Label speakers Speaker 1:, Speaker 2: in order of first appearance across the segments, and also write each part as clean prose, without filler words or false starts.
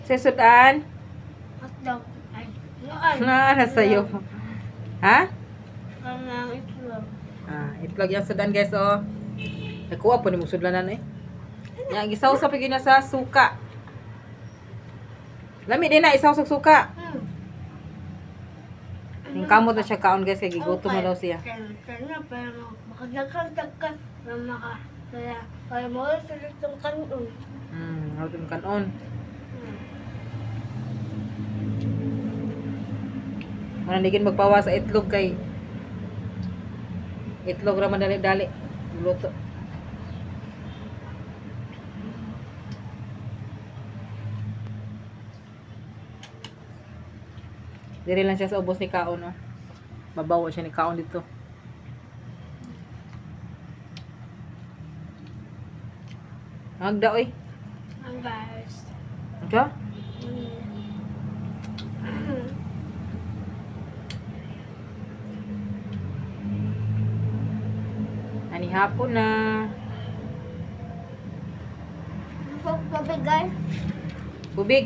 Speaker 1: Sa sudan?
Speaker 2: Hotdog. Ay, noon.
Speaker 1: Na, nasa iyo. Ha?
Speaker 2: Kanang itlog.
Speaker 1: Ah, itlog yung sudan, guys, oh. Nakuha po ni mong sudlanan eh. Yang isaw sa pagin sa suka. Lami din na isaw sa suka. Yung kamot na siya kaon, guys, kay gigutom na daw siya.
Speaker 2: Kaya pero makadagkan-dagkan na maka kaya kaya mo sa itong kanon.
Speaker 1: Hawdon kanon. Wala nigin magpawa sa itlog kay itlog ra man dali-dali luto. Diri lang siya sa ubos ni kaon, no. Mabawo siya ni kaon dito. Agda oy.
Speaker 2: Ang guys.
Speaker 1: Unsa? Ani hapon na.
Speaker 2: Tubig, guys.
Speaker 1: Tubig.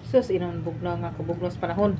Speaker 1: Sus, inang bugna nga kabugnos panahon.